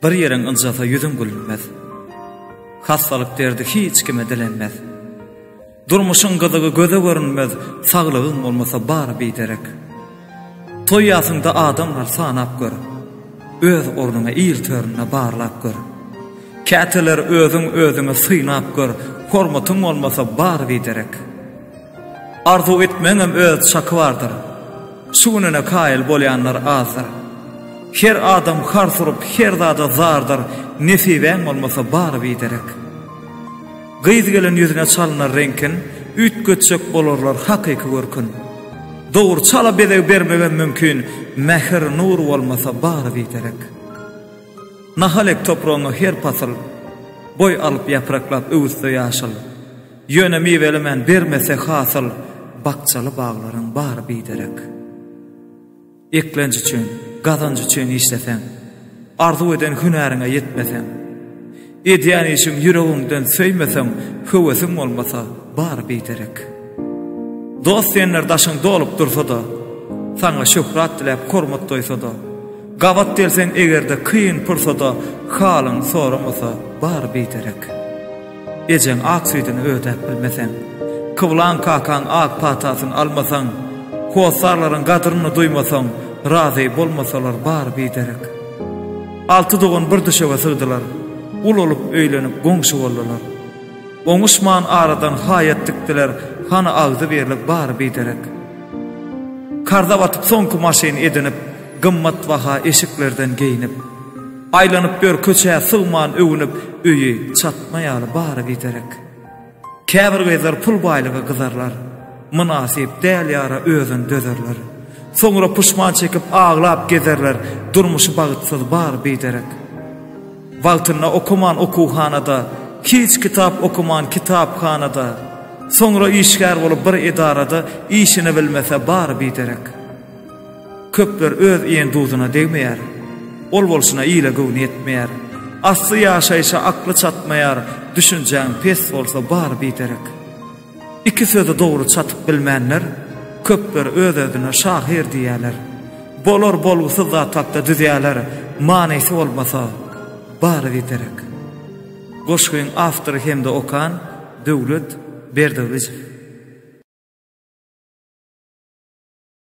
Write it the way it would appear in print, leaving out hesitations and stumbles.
Bir ýeriň ynjasa ýüzüň gülünmez. Hassalyk derdi hiç kime dilenmez. Durmuşyň gyzygy göze görünmez, Saglygyň bolmasa bary biderek. Toý ýasyňda adamlar sanap gör. Öz ornuňy il töründe barlap gör. Käteler özüň özüňi synap gör, Hormatyň bolmasa bary biderek. Arzuw etmegiňem öz çaky bardyr. Şu gününe kaýyl bolýanlar azdyr. Her adam hars urup her zada zardyr, Nesibäň bolmasa bary biderek. Gyz gelen ýüzüne çalynar reňkin, Üýtgetjek bolarlar hakyky görkün. Dogry çala bezeg bermegem mümkin, Mähir, nur bolmasa bary biderek. Nahal ek topragyňa her pasyl, Boý alyp ýapraklap öwütse ýaşyl. Ýöne miwelemän bermese hasyl, Bakjaly baglaryň bary biderek. Eklenç üçin, gazanç üçin işleseň, Arzuw eden hünäriňe ýetmeseň, Edýän işiň ýüregiňden söýmeseň, Höwesiň bolmasa, bary biderek. Dost diýenler daşyň dolup dursa-da, Saňa şöhrat diläp hormat goýsa-da, Gabat gelseň eger-de kyn pursada, Halyň soramasa, bary biderek. Ejeň ak süýdüni ödäp bilmeseň, Kyblaň kakaň ak patasyn almasaň, Hossarlaryň gadryny duýmasaň, Razy bolmasalar bary biderek. Alty dogan bir düşege sygdylar, Ulalyp öýlenip goňşy boldular. Oňuşman aradan haýat dikdiler, Hany agzybirlik bary biderek. Karza batyp soňky maşyn edinip, Gymmat baha eşiklerden geýnip. Aýlanyp ýör köçä sygman öwünip öýi çatma ýaly bary biderek. Käbir gyzlar pul baýlyga gyzarlar. Mynasyp däl ýara özün dözerler. Soňra puşman çekip aglap gezerler durmuşy bagtsyz bary biderek. Wagtynda okaman okuwhanada hiç kitap okaman kitaphanada soňra işgär bolup bir edarada işini bilmese bary biderek. Köpler öz iýen duzuna degmeýär. Ol bolşuna ile göwni ýetmeýär. Asly ýaşaýşa akly çatmaýar, Düşünjäň pes bolsa bary biderek. Iki sözi dogry çatyp bilmänler, Köpler öz-özüne şahyr diýýärler. Bolar bolgusyz zat hakda düzýärler, Manysy bolmasa, bary biderek. Goşgyň awtory hem-de okan Döwlet Berdigylyjow.